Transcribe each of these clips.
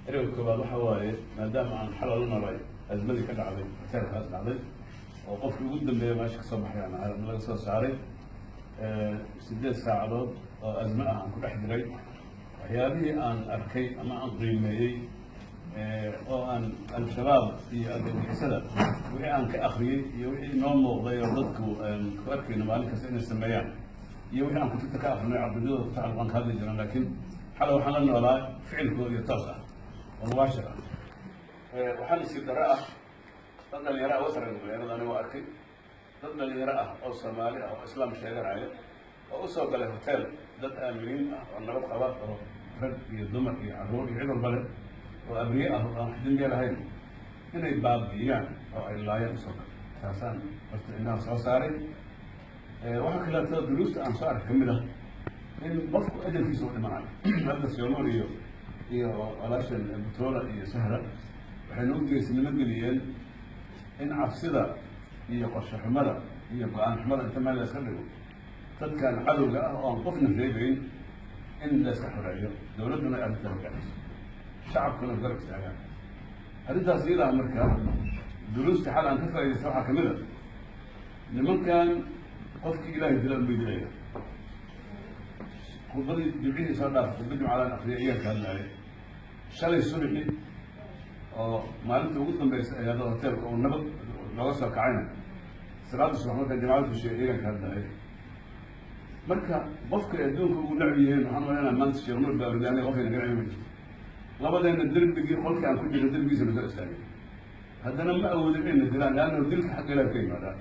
Ereyga koowaad waxa waaye, maadaama aan xalal u nolay azmadii ka dhacday hoteelkaas dhacday oo qofkii ugu dambeeya meesha kasoo baxay aan laga soo saaray, 8 saacadood oo azmo ah aan ku dhex jiray, waxyaabihii aan arkay ama aan qiimeeyey oo aan Al-Shabaab iyo argagixisada wixii aan ka akriyey iyo wixii inoo muuqday oo dadku ku arkayno maalin kasta inay sameeyaan iyo wixii aan kutubta ka akrinay, caqiidadooda ku tacalluqan ka hadli jiran, laakiin xalay waxaan la noolaa ficilkooda iyo toos ah oo mubaashir ah. Waxaa nasiib darro ah dad dhalinyaro ah, wasarag dhalinyarada anigoo arkay, dad dhalinyaro ah oo Soomaali ah oo Islaam sheeganaya oo usoo galay hotel dad aaminiin ah oo nabad qaba oo rag iyo dumar iyo carruur iyo cid walba leh oo abriye ah oo aan wax dembiya lahayn inay baabi'iyaan oo ay laayaan usoo galay. Taasaan horta indhaha soo saaray. Waxaa kaleeto duruusta aan soo arkay kamid ah in qofku ajalkiisa u dhimanayo. Hadda Soomar iyo walaashan Butola iyo Sahra waxay nagu geesinimo geliyeen in cabsida iyo qorshe xumada iyo go-aan xumada inta meel la iska dhigo, dadkan cadowga ah oo aan qofna reebeyn in la iska xoreeyo, dowladduna ay arrintaa hogaamiso, shacabkuna garab istaagaan arrintaas iyadaa. Marka duruusta xal aan ka faaidaysta waxaa kamid a nimankan qofkii Ilaahay dila unbay dilaya. Khudbadii Jimcihii soo dhaaf, khudba Jimcadaan akriyay, ayaan ka hadlaayay. Shalay subaxi oo maalinta ugu dambaysa ayaada hoteelka oo nabad looga soo kacayna, salaada subax markaan jamacada dushay, iyagaan ka hadlaayay. Marka qofkay adduunka ugu nacb yihiin, waxaan malaynaa maanta Sheekh Nuur baa aniga qofkay naga nacbi ma jirto. Labadeena derbigii qolkii aan ku jirno derbigiisa na soo istaagay, haddana ma awoodin inayna dilaan, leannahu dilka xagga Ilahi ka yimaadaa.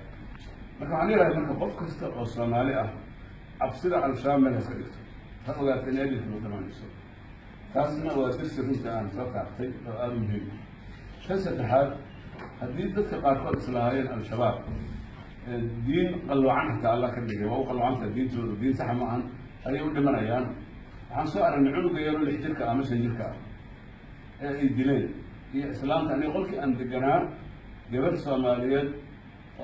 Marka waxaan leeyahay, marka qof kasta oo Soomaali ah cabsida Al-Shabaab meel haska dhigto, ha ogaata in ajalka u dhamaanayso. Taasna waa darsi runta aan soo taabtay oo aada u muhiim. Tan saddexaad, haddii dadka qaarkood islahaayeen Al-Shabaab diin qalloocan xataa Allah ka dhigay, waa u qalloocanta diintoodu, diin saxa ma ahan, ayay u dhimanayaan. Waxaan soo aragnay cunuga yaro 6 jirka ama 5 jirka ah ee ay dileen iyo islaamta. Aniga qolkii aan deganaa gabar Soomaaliyeed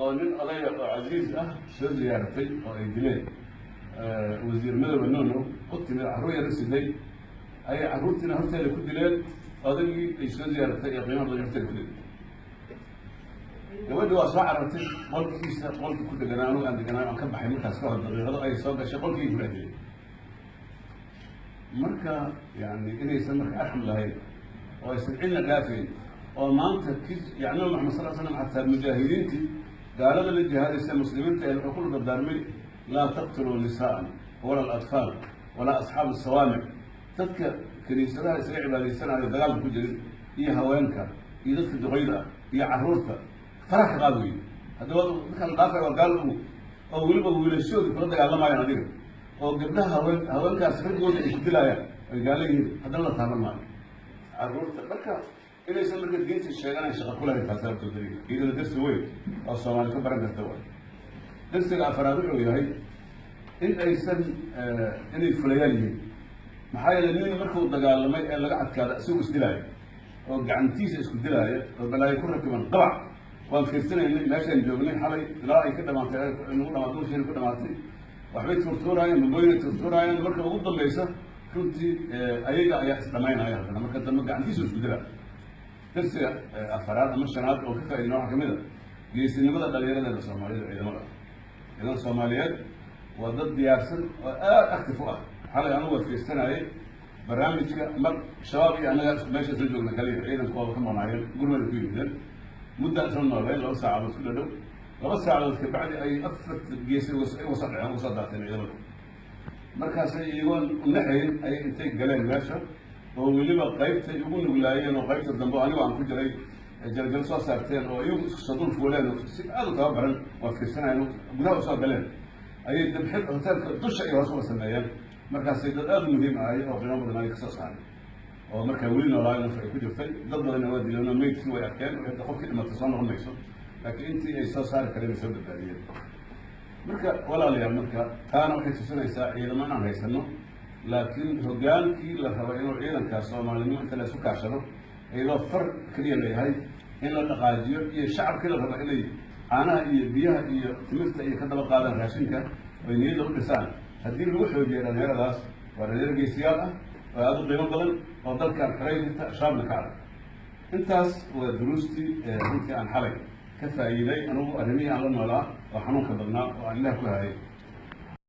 oo nin odaya oo casiis ah soo ziyaaratay oo ay dileen, wasiir Madoobe Nono u timid, carruur yara siday, ayay carruurtiina horteeda ku dileen, odaygii ay soo ziyaaratay ee qiimaha badan horteeda ku dileen. Gabadhi waa soo carartay, qolkiisa qolkii ku deganaa anugu aan deganaa aan ka baxay markaas ka hor daqiiqado ayay soo gashay, qolkii ku dhex dilay. Marka yani inaysan marka arxam lahayn oo aysan cidna dhaafayn oo maanta ki yani Nabi Maxamed sal slam xataa mujaahidiintii gaalada la jihaadaysa muslimiinta ee wuxuu kula dardaarmay: laa taqtuluu nisaa'an wala alatfaal walaa asxaab asawaamic. Dadka kiniisadaha isaga cibaadaysanayo dagaalka ku jirin iyo haweenka iyo dadka duqeyda ah iyo carruurta faraha ka qaad weye. Haddaba dadka la dhaafaya waa gaal ugu oo weliba wiilashoodii kula dagaalamayaan adiga oo gabdhaha haween haweenkaas raggooda ay ku dilaayaan ay gaalo yihiin, haddana la taaban maayo carruurta. Marka inaysan marka diinta sheeganayn shaqa ku lahayn, taas horta daliil iyadana darsi weyn oo Soomaali ka baran karta waay. Darsiga afaraad wuxuu yahay in aysan inay fulayaal yihiin, maxaa yeelay nin markuu dagaalamay ee laga adkaada isagu isdilaaya oo gacantiisa isku dilaaya oo balaayo ku rakiban qabac. Waan fiirsanaynay meeshaan joognay xalay ilaa ay ka dhamaatay, nagu dhamaatay, dusheena ku dhamaatay. Waxbay tuurtuuraayeen, mabooyinay tuurtuuraayeen. Marka ugu dambaysa runtii ayaga ayaa isdhamaynaya, haddana marka dambe gacantiisa isku dilaa. Darsiga afaraad ama shanaad oo ka faaidina waxaa kamid a geesinimada dhalinyaradeena Soomaalida. Ciidamada Soomaaliyeed waa dad diyaarsan oo aada active u ah. Xalay anigu waa fiirsanayay barnaamijka mar Shabaab iyo annaga meesha isla joogna kaliya, ciidanku waaba ka maqnaayeen, gurmada ku yimideen. Mudda isla nooleen 2 saacadood ku dhadhow. 2 saacadood kabacdi ay afarta geesi uga soo dhaceen, uga soo daateen ciidamada. Markaasay iyagoon unaxayn ayay intay galeen meesha oo weliba qaybtay ugu nuglaayeen oo qaybta dambe oo anigu aan ku jiray jalgal soo saarteen oo iyagu isku soo dul fuuleen oo si aada u tababaran, waa fiirsanayeen, gudaha usoo galeen, ayay dabxid hoteelka dusha iyo hoos uga sameeyeen. Markaasay dad aada u muhiim ahay oo qiimo badan ay kasoo saaray oo markaa weli noolaayo naf ay ku jirtay. Dad badanna waa dileen oo meydkii way arkeen, waxay qofkii dhimatay soo noqon mayso, laakiin intii ay soo saari kareen ay soo badbaadiyeen. Marka walaalayaal, marka taana waxay tusinaysaa ciidamo inaan haysano, laakiin hoggaankii la rabo inuu ciidankaas Soomaalinimo inta la isu kaashado iyadoo far keliya leeyahay in la dhaqaajiyo, iyo shacabkii la rabo inay caanaha iyo biyaha iyo timirta iyo ka daba qaadaan raashinka oy niyadda u dhisaan, haddii lagu xoojiyo dhalinyaradaas, waa dhalinyaro geesiyaal ah oo aada u qiimo badan. oo dalkaan xoreyn karta, shaabna ka adag. Intaas waa duruustii runtii aan xalay ka faa'iiday anigu, arrimihii aan la noolaa oo xanuunka badnaa oo aan Ilaah ku hayay.